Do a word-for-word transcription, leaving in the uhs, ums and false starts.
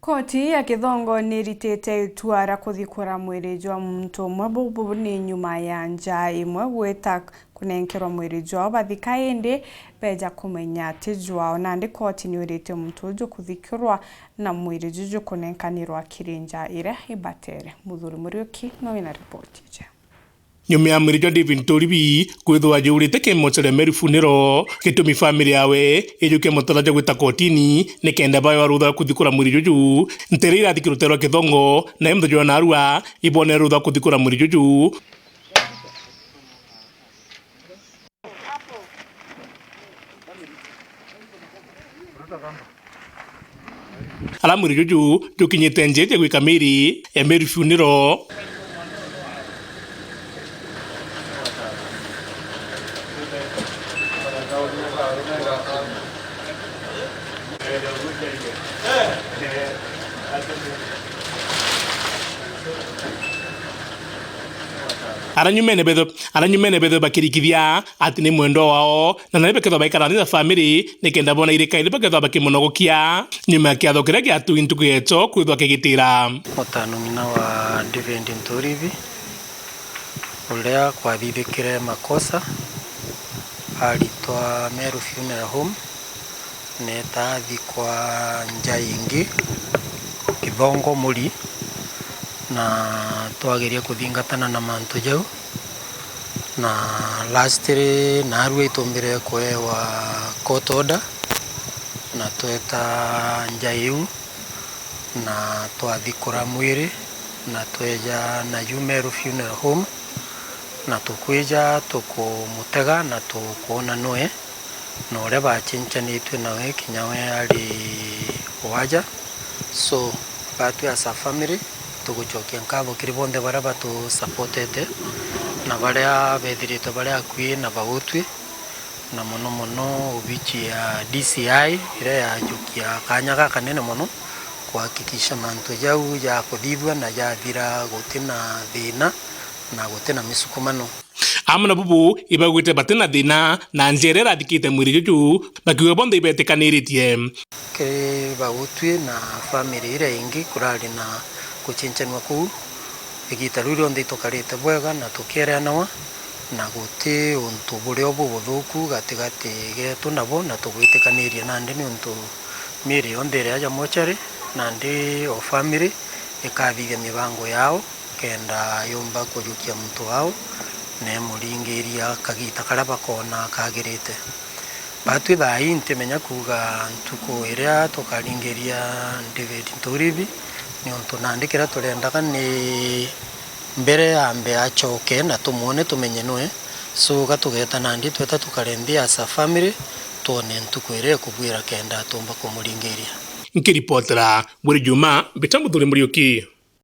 Koti ya Kithongo niritite itua ria kuthikura mwiri jwa muntu umwe. Bubu ni nyuma ya njaa imwe gwita kunenkerwa mwiri jwao bathika, indi beja kumenya ti jwao. Nandi koti niwirite muntu uju kuthikirwa na mwiri juju kunenkanirwa kiri njaa iria ibatere. Muthuri Muriuki no wina ripoti ije. Nyuma ya mwiri jwa David Nturibi kwithwa jurite ki mochari ya Meru Funeral, gitumi family yawe ijukia mutara jwa gwita kotini nikenda baewa rutha rwa kuthikura mwiri juju. Ntere irathi ki rutere rwa Kithongo, na i muthe jwa narua ibone rutha rwa kuthikura mwiri juju. Ara mwiri juju jukinyite njeje gwika miri ya Meru Funeral. Ara nyumene betho, ara nyumene betho bakirikithia ati ni mwendwa wao, na nari bakethwa baikara nthi na family, nikenda bona irika iria bakethwa bakimonogokia nyuma ya kiatho kiria giatui ntuku yecho kwithwa kigitira. Mutano ng'ina wa David Nturibi, uria kwathithikire makosa, aritwa Meru Funeral Home, neeta athikwa nja ingi, Kithongo Muri, na twageria kuthingatana na mantu jau, na lastly, naarua itumbire kuewa court order, na tweta nja iu, na twathikura mwiri, na tweja naju Meru Funeral Home, na tukwija tukumutega na tukwona nwe, na uria bachinchanitue nawe kinya we ari o aja. So, batwi as a family, tugucokia nkatho kiri bonthe baria batusupportete, na baria bethiritwe bari akui na bautwi, na mono mono obichi ya D C I, iria yajukia kanya gakanene mono kuhakikisha mantu jau jakuthithua na jathira guti na thina na guti na misukumano. Amwe na bubu ibaugite bati na thina na njira iria irathikite mwiri juju, bakiuga bonthe ibetikaniritie. Kiri bautwi na family iria ingi kurari na guchinchanua kuu, igita riu rionthe itukarite bwega na tukiereanawa, na guti untu burio bubuthuku gatigati getu nabo, na tugwitikaniria nandi niuntu miiri yonthe iri aja mochari, nandi o family ikathithia mibango yao kenda yumba kujukia muntu wao na imuringiria kagita karia bakoona kagirite. Batwi thaa ii ntimenya kuuga ntuku iria tukaringiria David Nturibi, niuntu nandi kiria turendaga ni mbere ambe acoke na tumwone tumenye nwe. So, ga tugeta nandi tweta tukare nthi as a family, twone ntuku iria ikubwira kenda tumba kumuringiria. Nkiripotera Buri Juma, mbita Muthuri Muriuki.